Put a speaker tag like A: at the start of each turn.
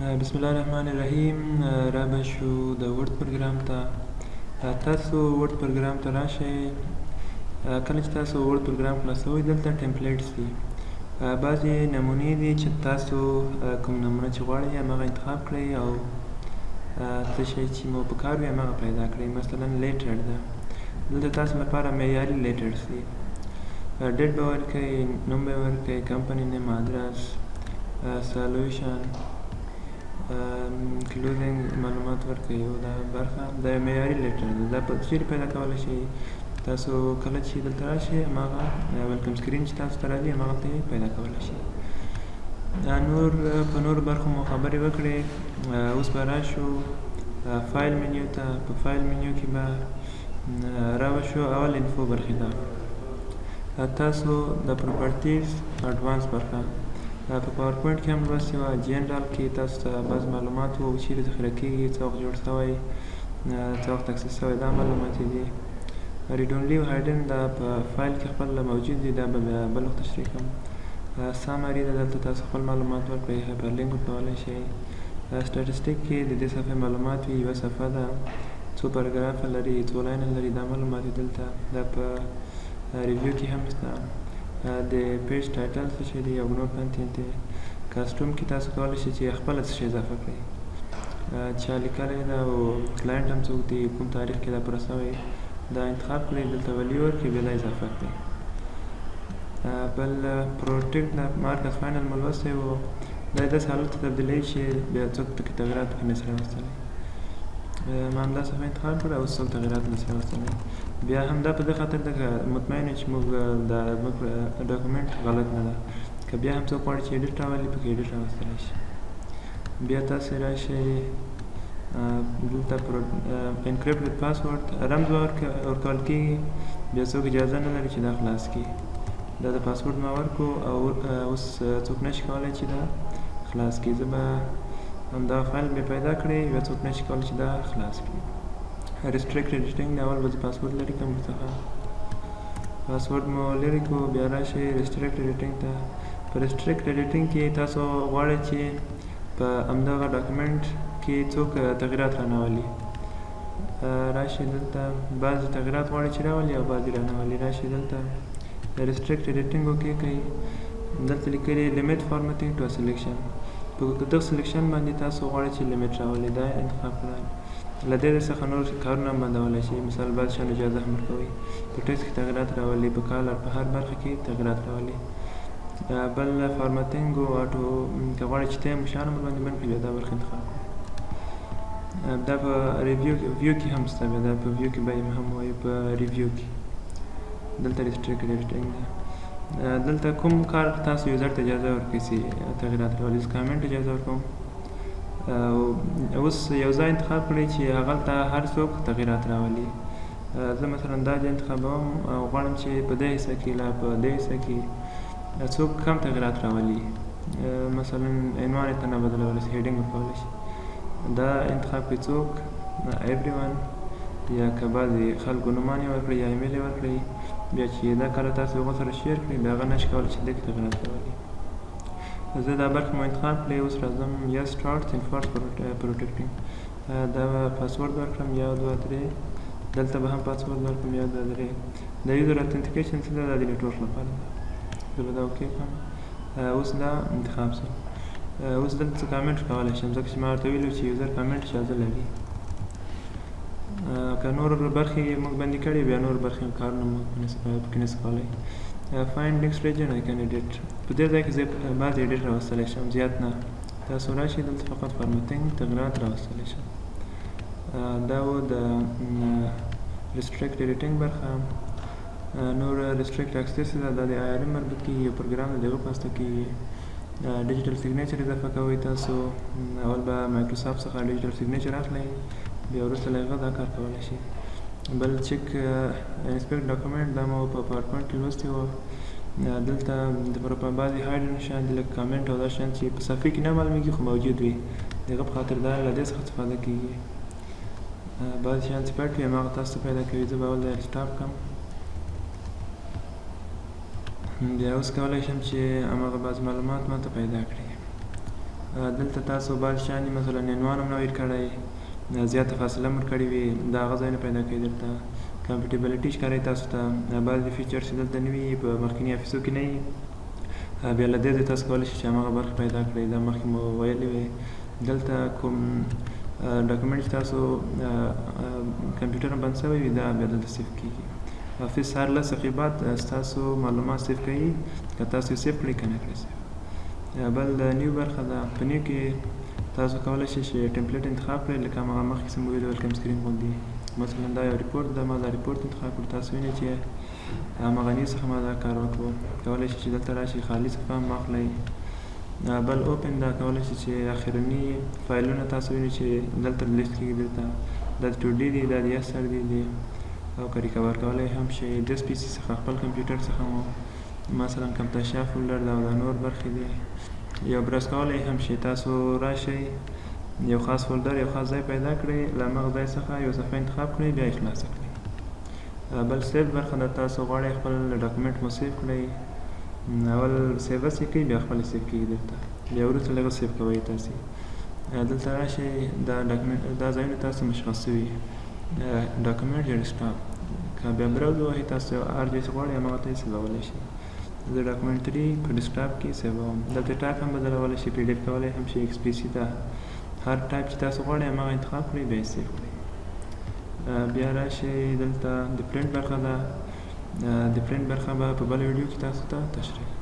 A: بسم الله الرحمن الرحیم. را به شو د Word پروګرام ته. تاسو Word پروګرام ته راشئ. کله چې تاسو Word پروګرام خلاصوئ، دلته templates دي، بعضې نمونې دي چې تاسو کوم نمونه چې غواړئ، هماغه انتخاب کړئ او څه شی چې مو په کار وي، هماغه پیدا کړئ. مثلا letter ده، دلته تاسو لپاره معیاري letters دي. date به ورکړئ، نوم به ورکړئ، company name، address، salutation، closing معلومات ورکوي او دا برخه د معیاري letter ده. دا په چیرې پیدا کولی شئ تاسو؟ کله چې دلته راشئ، هماغه welcome screen چې تاسو ته راځي، هماغلته یې پیدا کولی شئ. نور په نورو برخو مو خبرې وکړې. اوس به راشو file menu ته. په file menu کې به راوشو اول info برخې ته. تاسو د properties advance برخه په PowerPoint کې هم لوستې وه. جنرال کې تاسو ته بعض معلومات وو، چیرې ذخیره کیږي، څه وخت جوړ شوی، څه وخت access شوی، دا معلومات دي. read only او hidden دا په فایل کې خپل موجود دي، دا به بیا بل وخت تشریح کوم. summary ده، دلته تاسو خپل معلومات ورکړئ، hyperlink ورکولی شئ. statistic کې د دې صفحې معلومات وي، یوه صفحه ده، څو پاراګرافه لري، څو لاینه لري، دا معلومات دي دلته. دا په review کې هم شته. د page title څه شی دی او نور content دی. custom کې تاسو کولی شئ چې خپله څه شی اضافه کړئ، چا لیکلی ده او client هم څوک دی، کوم تاریخ کې دا پوره شوی، دا انتخاب کړئ، دلته value ورکړئ، بیا دا اضافه کړئ. بل protect د mark as final مو لوستی و. دا داسې حالت ته تبدیلوي چې بیا څوک پکې تغیرات پکې نشي راوستلی. ما همدا صفحه انتخاب کړه، اوس څوک تغیرات نشي راوستلی. بیا هم دا په دې خاطر ده که مطمئن یو چې موږ دا زموږ document غلط نه ده. که بیا هم څوک غواړي چې edit راولي، پکې edit راوستلی شي. بیا تاسې راشئ دلته encrypt with password، رمز ورکول کېږي، بیا څوک اجازه نه لري چې دا خلاص کړي. دا د پاسورډ ما ورکو او اوس څوک نشي کولی چې دا خلاص کړي. زه به همدا فایل مې پیدا کړی، بیا څوک نشي کولی چې دا خلاص کړي. restrict editing د اول به زه پاسورډ لرې کړم ورڅخه. پاسورډ مو لرې کړو، بیا راشئ restrict editing ته. په restrict editing کې تاسو غواړئ چې په همدغه document کې څوک تغیرات رانه ولي. راشئ دلته، بعضې تغیرات غواړئ چې راولي او بعضې رانه ولي. راشئ دلته، restrict editing okay کړئ. دلته لیکلي limit formatting to selection. په دغه selection باندې تاسو غواړئ چې limit راولي، دا انتخاب کړئ. له دې څخه نور کارونه هم بندولی شئ. مثال بعض شیانو اجازه هم ورکوي، په text کې تغیرات راولي، په color، په هر برخه کې تغیرات راولي. بل formatting او auto، که غواړئ چې theme شیان هم ورباندې بند کړئ، بیا دا برخه انتخاب کړئ. دا په review view کې هم شته. بیا دا په view کې به هم وایو. په review کې دلته restrict editing ده. دلته کوم کار تاسو user ته اجازه ورکړئ چې تغیرات راولي. زه کامنټ اجازه ورکوم. اوس یو ځای انتخاب کړئ چې هغلته هر څوک تغیرات راولي. زه مثلا دا ځای انتخابوم او غواړم چې په دې حصه کې، لا په دې حصه کې څوک کم تغیرات راولي. مثلا عنوان یې ته نه بدلولی شي، heading ورکولی شي. دا انتخاب کړئ، څوک، everyone یا که بعضې خلکو نومان یې ورکړي یا ایمیل یې ورکړي، بیا چې دا کله تاسو هغو سره share کړئ، بیا هغه نشي کولی چې دې کې تغیرات راولي. زه دا برخه مو انتخاب کړې. اوس راځم yes start enforce protecting. دا پاسورډ ورکړم، 1 2 3. دلته به هم پاسورډ ورکړم، 1 2 3. د user authentication څه ده؟ دا د network لپاره ده. زه به دا okay کړم. اوس دا انتخاب شو. اوس دلته څه کامنټ کولی شم، ځکه چې ما ورته ویلي چې user comment اجازه لري. که نور برخې موږ بندې کړې، بیا نور برخې کارونه موږ پکې نشو کولی. Find next region I can edit. په دې ځای کې زه بعضې edit راوستلی شم، زیات نه. تاسو راشئ دلته، فقط formatting تغیرات راوستلی شم. دا و د restrict editing برخه. نور restrict access ده، دا د IRM مربوط کیږي، یو پروګرام د هغه په واسطه کیږي. digital signature اضافه کوئ تاسو. اول به مایکروسافټ څخه digital signature اخلئ، بیا وروسته له هغه دا کار کولی شئ. بل check inspect document، دا مو په PowerPoint کې لوستی و. دلته د پر بعضې hidden شیان دي، لکه کامنټ او دا شیان چې په صفحې کې نه معلومیږي خو موجود وي، د هغه په خاطر دا له دې څخه استفاده کیږي. بعضې شیان چې پټ وي، هماغه تاسو ته پیدا کوي. زه به اول دا stop کړم. بیا اوس کولی شم چې هماغه بعضې معلومات ما ته پیدا کړي. دلته تاسو بعض شیان مثلا عنوان هم نه وي کړی، زیاته فاصله مو کړې وي، دا هغه ځایونه پیدا کوي. درته compatibility ښکاروي تاسو ته. بعضې features چې دلته نه وي، په مخکني افیسو کې نه وي، بیا له دې ځایه تاسو کولی شئ چې هماغه برخې پیدا کړئ. دا مخکې مو ویلې وې. دلته کوم document چې تاسو کمپیوټر بند شوی وي، دا بیا دلته save کیږي. افیس هر 10 دقیقې بعد ستاسو معلومات save کوي، که تاسو یې save کړئ که نه کړئ save. بل د new برخه ده. په new کې تاسو کولی شئ چې template انتخاب کړئ، لکه هغه مخکې څنګه ویل welcome screen غوندې. مثلا دا یو report ده، ما دا report انتخاب کړ. تاسو وینئ چې هماغه new څخه ما دا کار وکړو. کولی شئ چې دلته راشئ، خالي صفحه هم واخلئ. بل open ده. کولی شئ چې اخرني فایلونه تاسو وینئ چې دلته لیست کېږي. دلته دا د today دی، دا د yesterday دی، او که recover کولی هم شئ This PC څخه، خپل کمپیوټر څخه مو مثلا Camtasia folder ده او دا نور برخې دي. یو browse کولی هم شئ. تاسو راشئ، یو خاص folder، یو خاص ځای پیدا کړئ، له هماغه ځای څخه یو صفحه انتخاب کړئ، بیا یې خلاصه کړئ. بل save برخه ده. تاسو غواړئ خپل document مو save کړئ، اول save as یې کوئ، بیا خپله save کېږي درته، بیا وروسته له هغه save کوئ. تاسې دلته راشئ، دا document، دا ځایونه تاسو مشخص شوي، document یا desktop. که بیا browse ووهئ، تاسو هر ځای چې غواړئ هماغه ته یې save ولی شئ. زه document 3 په desktop کې save وم. دلته ټایپ هم بدلولی شئ، PDF کولی هم شئ، XPS ته، هر ټایپ چې تاسو غواړئ هماغه انتخاب کړئ، بیا یې save کړئ. بیا راشئ، دلته د پرینټ برخه ده. د پرینټ برخه به په بله ویډیو کې تاسو ته تشریح